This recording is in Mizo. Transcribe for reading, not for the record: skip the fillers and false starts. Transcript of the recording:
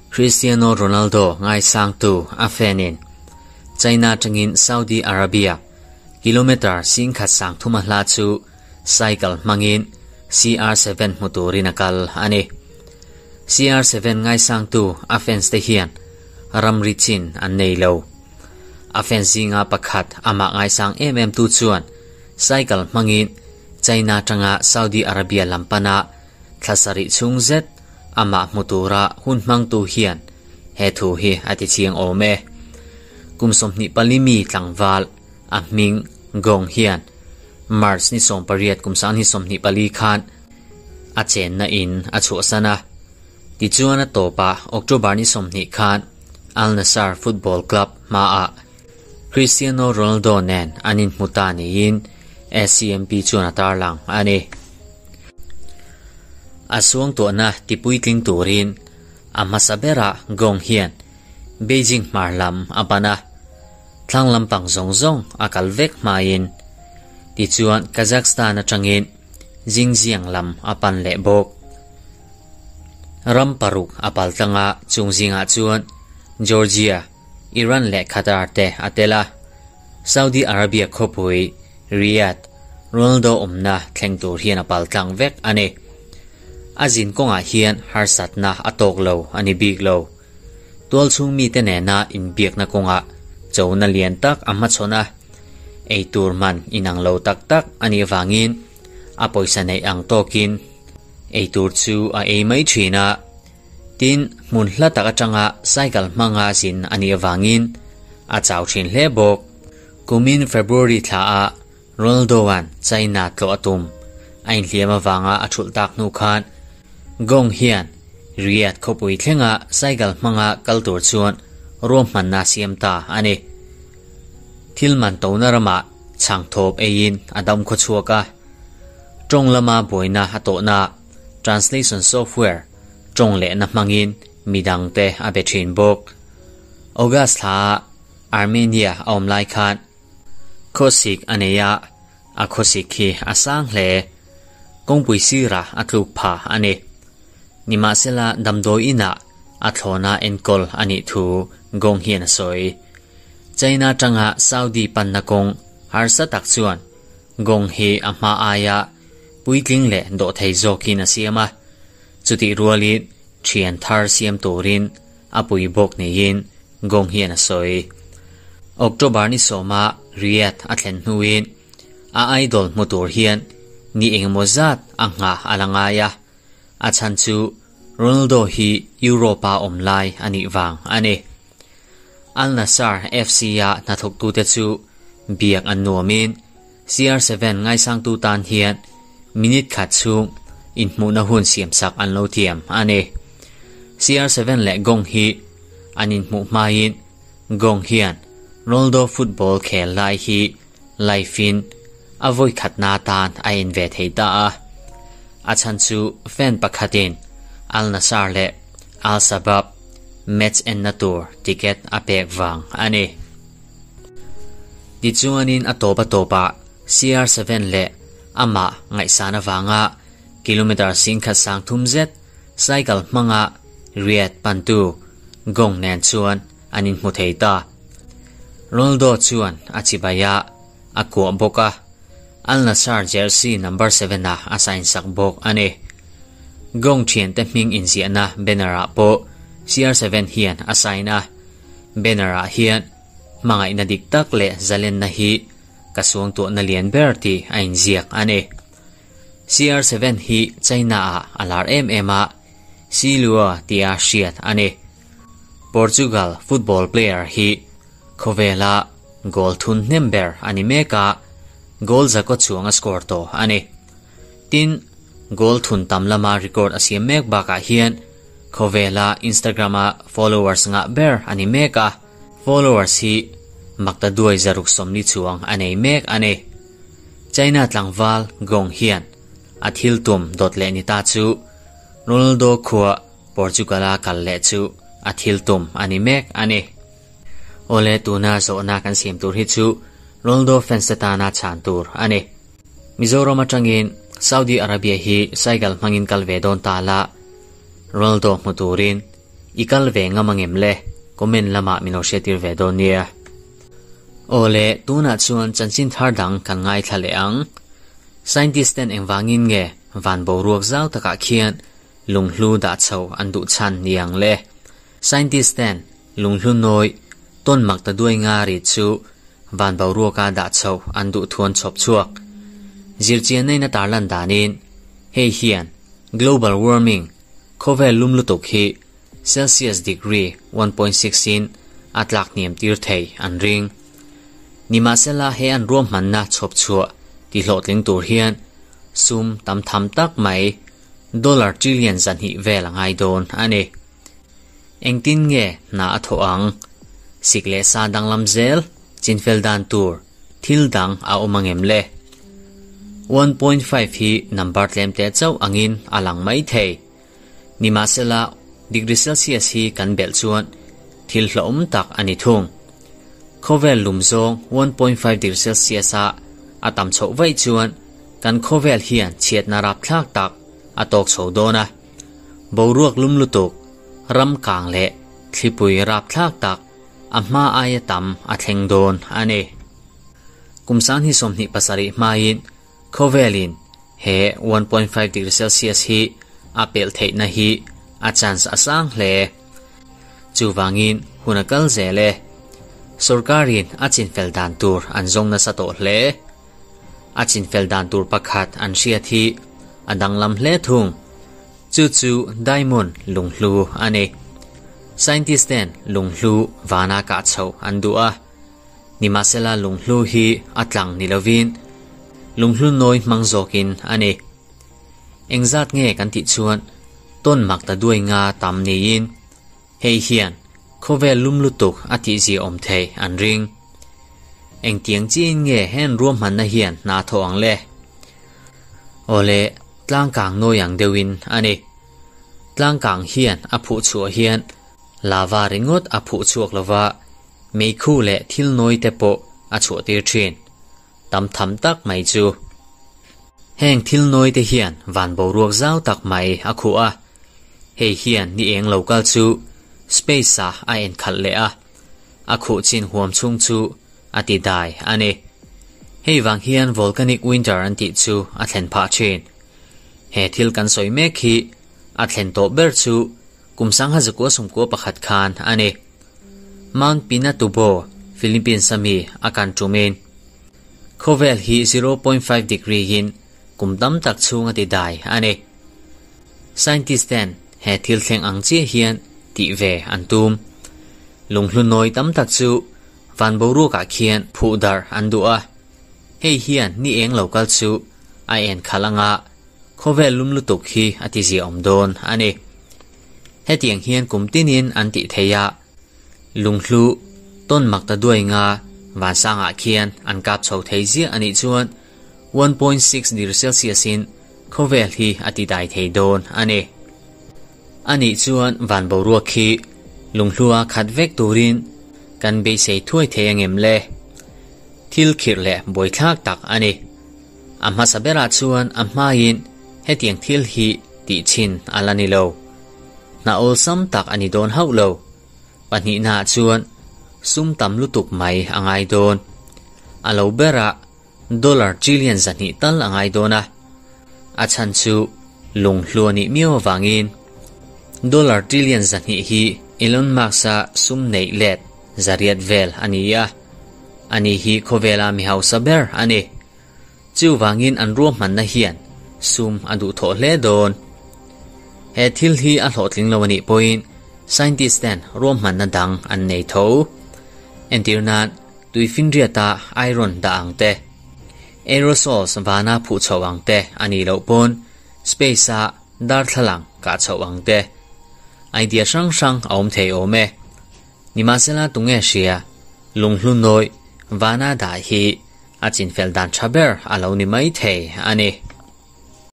Cristiano Ronaldo ngaisangtu a fan-in China atangin Saudi Arabia kilometre singkhat sang thuma hla chu cycle hmangin CR7 hmu turin a kal a ni. CR7 ngaisangtu a fans te hian ramri chin an nei lo. A fans zinga pakhat amah ngaisang em em tu chuan cycle hmangin China atanga Saudi Arabia lam pana thla sarih chhung zet amah hmu tura hun hmangtu hian he thu hi a ti chiang awm e. Kum 24 mi tlangval a hming Gong hian March ni 18 kum 2024 khan a chenna in a chhuahsan a. Tichuan a tawpah October ni 20 khan Al Nassr Football Club hmaah Cristiano Ronaldo nen an inhmu ta niin SCMP chuan a tarlang a ni. A suangtuahna tipuitling turin a hmasa berah Gong hian Beijing hmar lam a ban a, thlang lampang zawng zawng a kal vek hmain tichuan Kazakhstan atangin Xinjiang lam a pan leh bawk. Ram paruk a pal tlang a, chung zingah chuan Georgia, Iran leh Qatar te a tel a. Saudi Arabia khawpui Riyadh, Ronaldo awmna thleng tur hian a pal tlang vek a ni. A zin kawngah hian harsatna a tawk lo a ni bik lo. Tualchhung mite nena inbiakna kawngah chona lian tak a hmachhawn a, eitur man inang lo tak tak a nih avangin a pawisa neih ang tawkin eitur chu a ei mai thin a. Tin, hmun hla tak atanga cycle hmanga zin a nih avangin a chau thin hle bawk. Kumin February thlaah Ronaldo-a'n China tlawh a tum. A inhliam avanga a thulh tak hnu khan Gong hian Riyadh khawpui thlenga cycle hmanga kal tur chuan ruahmanna a siam ta a ni. Thil man tona ramah chhang thawp eiin a dam khawchhuak a. Tawng lama buaina a tawhna translation software tawng lehna hmangin midangte a be thin bawk. August thlaah Armenia a awm lai khan khawsik a nei a, a khawsik khi a sang hle. Kawngpui sirah a tluk pha a ni. Nimahsela damdawi inah a thlawna enkawl a nih thu Gong hian a sawi. China tanga Saudi panna kawng harsa tak chuan Gong hi a hma aia puitling leh dawhthei zawkin a siam a, chutih rualin thian thar siam turin a pui bawk niin Gong hian a sawi. October ni sawma Riyadh a thlen hnuin a idol hmu tur hian ni engemaw zat a nghah a la ngai a, a chhan chu Ronaldo hi Europe-a awm lai a nih vang a ni. Al Nassr FC-a hnathawktute chu biak an nuamin CR7 ngaisangtu tan hian minute khat chhung inhmuhna hun siamsak an lo thiam a ni. CR7 leh Gong hi an inhmuh hmain Gong hian Ronaldo football khel lai hi live-in a vawi khatna atan a en ve thei ta a. A chhan chu fan pakhatin Al Nassr leh Al Shabab match enna tur ticket a pek vang a ni. Tichuanin a tawp a tawpah CR7 leh amah ngaihsan avanga kilometre singkhat sang thum zet cycle hmanga Riyadh pantu Gong nen chuan an inhmu thei ta. Ronaldo chuan a chibai a, a kuah bawk a, Al Nassr jersey number 7 ah a sign sak bawk a ni. Gong thiante hming inziahna banner ah pawh CR7 hian a sign a, banner ah hian hmangaihna dik tak leh zalenna hi ka suangtuahna lian ber tih a inziak a ni. CR7 hi China ah a lar em em a, Silua tia hriat a ni. Portugal football player hi khawvela goal thun hnem ber a ni mek a, goal zakaw chuang a score tawh a ni. Tin, goal thun tam lama record a siam mek bakah hian khawvela Instagram-a followers ngah ber a ni mek a, followers hi makta duai zaruk sawmli chuang a nei mek a ni. China tlangval Gong hian a thil tum dawt leh ni ta chu Ronaldo khua Portugal-a kal leh chu a thil tum a ni mek a ni. Awle tuna zawhna kan siam tur hi chu Ronaldo fans te tana chhan tur a ni. Mizoram atangin Saudi Arabia hi cycle hmangin kal ve dawn ta la, Ronaldo hmu turin i kal ve ngam angem le? Comment lamah min lo hriattir ve dawn nia. Aw le, tunah chuan chanchin thar dang kan ngaithla leh ang. Scientist ten engvangin nge van boruak zau takah khian lunghlu dah chho an duh chhan ni ang le? Scientist ten lunghlu nawi tawn mak ta duai nga ri chu van boruaka dah chho an duh thuan chhawp chhuak. Zirchiannain a tarlan danin hei hian global warming khawvel lum lutuk hi Celsius degree 1.6 in a tlak hniam tir thei an ring. Nimahsela he an ruahmanna chhawp chhuah tihlawhtling tur hian sum tam tham tak mai dollar trillion 200 vel a ngai dawn a ni. Engtin nge hna a thawh ang? Sik leh sa danglam zel chinfel dan tur thil dang a awm angem le? 1.5 hi number tlem teh chauh angin a lang mai thei. Nimahsela, degree Celsius hi kan belh chuan thil hlauhawm tak a ni thung. Khawvel lum zawng 1.5 degree Celsius a a tam chhoh vaih chuan kan khawvel hian chhiatna rapthlak tak a tawk chho dawn a. Boruak lum lutuk, ram kang leh thlipui rapthlak tak a hma aia tam a thleng dawn a ni. Kum 2027 hmain khawvelin he 1.5 degree Celsius hi a pelh theihna hi a chance a sang hle. Chuvangin hun a kal zel e. Sorkarin a chinfel dan tur an zawng nasa tawh hle. A chinfel dan tur pakhat an hriat hi a danglam hle thung. Chu chu diamond lunghlu a ni. Scientist ten lunghlu vana kah chhoh an duh a. Nimahsela lunghlu hi a tlang ni lovin lunghlu nawi hmang zawkin a ni. Engzat nge kan tih chuan tawn mak ta duai nga tam niin hei hian khawvel lum lutuk a tihzia awm thei an ring. Engtiang chiin nge hen ruahmanna hian hna thawh ang le? Awle, tlangkang nawi ang deuhin a ni. Tlangkang hian a phuh chhuah hian lava ringawt a phuh chhuak lova, meikhu leh thil nawi te pawh a chhuah tir thin. Tam tham tak mai chu. Heng thil nawi te hian van boruak zau tak mai a khuh a. Hei hian ni eng lo kal chu space ah a en khalh leh a, a khuh chin huam chhung chu a ti dai a ni. Hei vang hian volcanic winter an tih chu a thlen phah thin. He thil kan sawi mek hi a thlen tawh ber chu kum 1991 khan a ni. Mount Pinatubo, Philippines a mi a kan tumin khawvel hi 0.5 degree in kum tam tak chhung a ti dai a ni. Scientist ten he thil thleng ang chiah hian tih ve an tum. Lunghlu nawi tam tak chu van boruakah khian phuh darh an duh a. Hei hian ni eng lo kal chu a en khalh anga khawvel lum lutuk hi a ti zia awm dawn a ni. Hetiang hian kum tinin an tih thei a, lunghlu tawn mak ta duai nga vansangah khian an kap chho thei ziah a nih chuan 1.6 degree Celsius in khawvel hi a ti dai thei dawn a ni. A nih chuan van boruak khi lunghlua khat vek turin kan beisei thuai thei angem le? Thil khirh leh buaithlak tak a ni. A hmasa berah chuan a hmain hetiang thil hi tih chhin a la ni lo. Hna awlsam tak a ni dawn hauh lo. Pahnihnaah chuan sum tam lutuk mai a ngai dawn. A lo berah dollar trillion 200 tal a ngai dawn a. A chhan chu lunghlu a nih miau avangin dollar trillion 200 hi Elon Musk-a sum neih let zariat vel a ni a. Ani hi khawvela mi hausa ber a ni. Chuvangin an ruahmanna hian sum a duh thawh hle dawn. He thil hi a hlawhtling lo a nih pawhin scientist ten ruahmanna dang an nei tho. Entir nan tuifinriata iron dah ang te, aerosols vana phuh chho ang te a nih loh pawn space a darthlalang kah chho ang te. Idea hrang hrang a awm thei awm e. Nimahsela tunge hria lunghlu nawi vana dah hi a chinfel dan tha ber a lo ni mai thei a ni.